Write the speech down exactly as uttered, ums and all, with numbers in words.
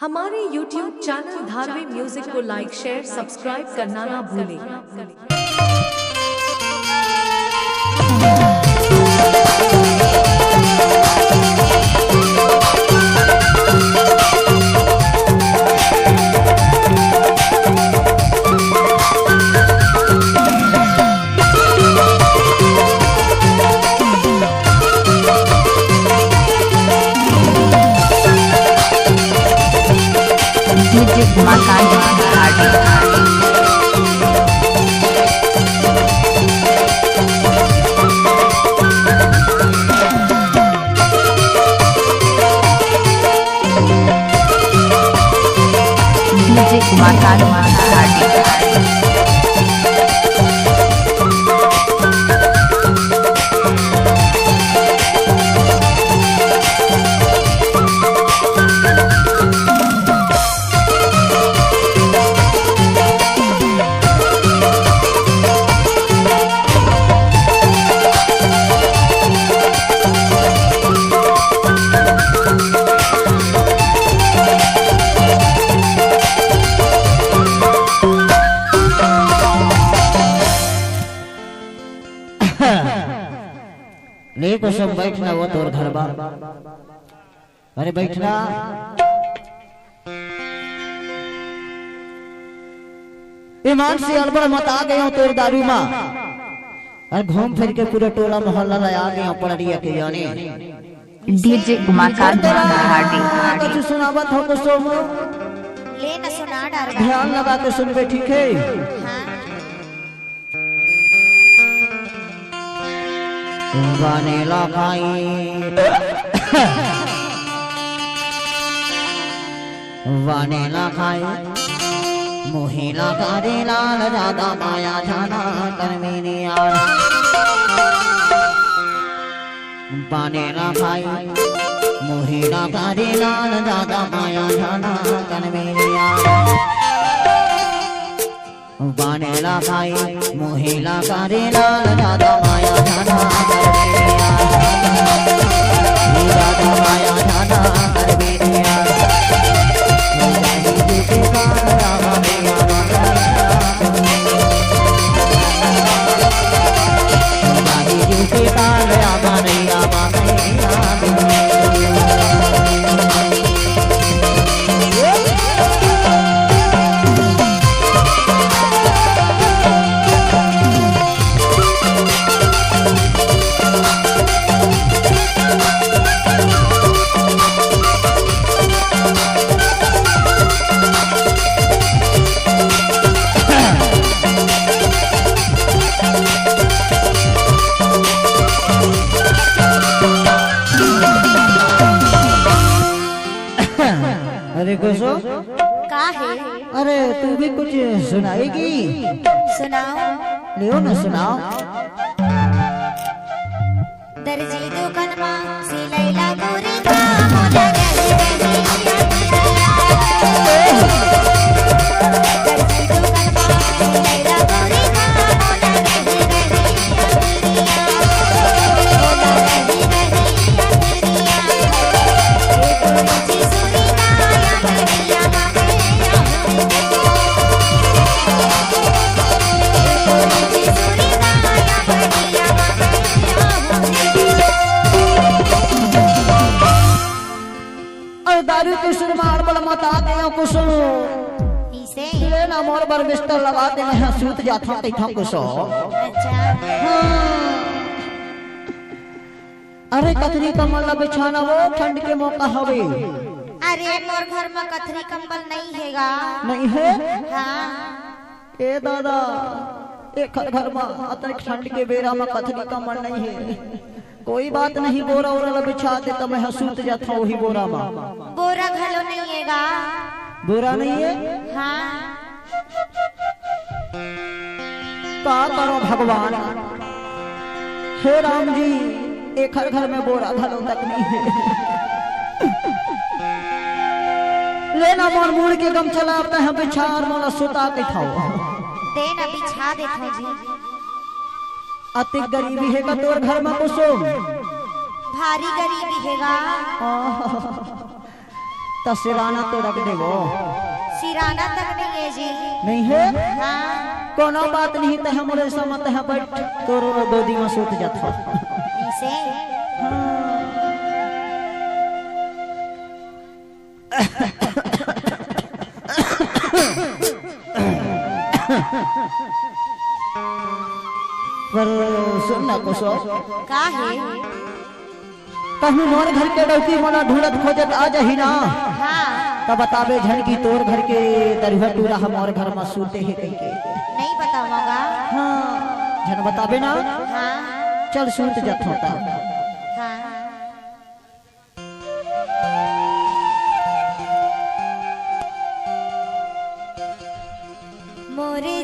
हमारे YouTube channel Dharavi music को लाइक, share, subscribe करना ना भूलें। डीजे उमाकांत घाटी। डीजे उमाकांत घाटी। ले कुसुम, बैठ ना, वो तोर घर बा। अरे बैठ ना। ईमान से अड़बड़ मता गे हों तोर दारू मा। अरे घूम फिर के पूरा टोला मोहल्ला ला आ गे हों पड़रिया के यानी। डीजे उमाकांत घाटी। कुछ सुनावत हों कुसुम। ले न सुना डार। ध्यान लगा के सुनबे, ठीक हे? हाँ। बाने ला खाई, बाने ला खाई, मोहिला करे लाल, ज्यादा माया झाना कर मेरे यार। बाने ला खाई, मोहिला करे लाल, ज्यादा माया झाना कर मेरे यार। बाने ला खाई, मोहिला करे लाल, ज्यादा माया झाना कर मेरे यार। ज्यादा माया झाना कर मेरे यार। अरे कुसुम। का हे? अरे तू भी कुछ सुनाएगी? सुनाओ। लेव ना, सुनाओ। दर्जी दुकान मा सिलाई ला गोरी का मोला रही रही। दर्जी दुकान मा सिलाई ला गोरी का मोला रही रही। अरे दारू के सुर मा अड़बड़ मता गे हों कुसुम। इसे? ले ना मोर बर बिस्तर लगा दे, मैं हा सूत जाथों, कहिथों कुसुम। अच्छा। हाँ। अरे कथरी कंबल ला बिछा ना, वो ठंड के मौका हवे। अरे मोर घर मा कथरी कंबल नहीं हे गा। नहीं हे? हाँ। ए दादा, एखर घर मा अतनी ठंड के बेरा मा कथरी कंबल नहीं हे। कोई बात नहीं, बोरा ओरा ला बिछा दे, त मैं हा सूत जाथों वही बोरा मा। बोरा घलो नहीं हे गा। बोरा नहीं हे? हाँ। का करों भगवान, हे राम जी, एखर घर में बोरा घलो तक नहीं हे। ले ना मोर मुड़ के गमछा ला, अब तैं हा बिछा अउ मोला सुता के खाओ। दे ना, बिछा देथों जी। अतिक गरीबी हे का तोर घर में कुसुम? भारी गरीबी हे गा। आह। त सिराना तो रख देबो। सिराना तक नहीं है जी। नहीं है? हाँ। कोनो बात नहीं, तैं मोर संग म तैं बइठ, तोर गोदी म सूत जाथों। ऐसे? हाँ। पर सुन ना कुसुम। का हे? कहूँ मोर घर के डौकी मोला ढूंढत खोजत आ जाही ना, हाँ। त बताबे झन कि तोर घर के दरुहा टूरा ह मोर घर म सूते हे कहिके। नहीं बतावंव गा। हाँ, झन बताबे ना। हाँ। चल सूत जाथों त। हाँ। मोरे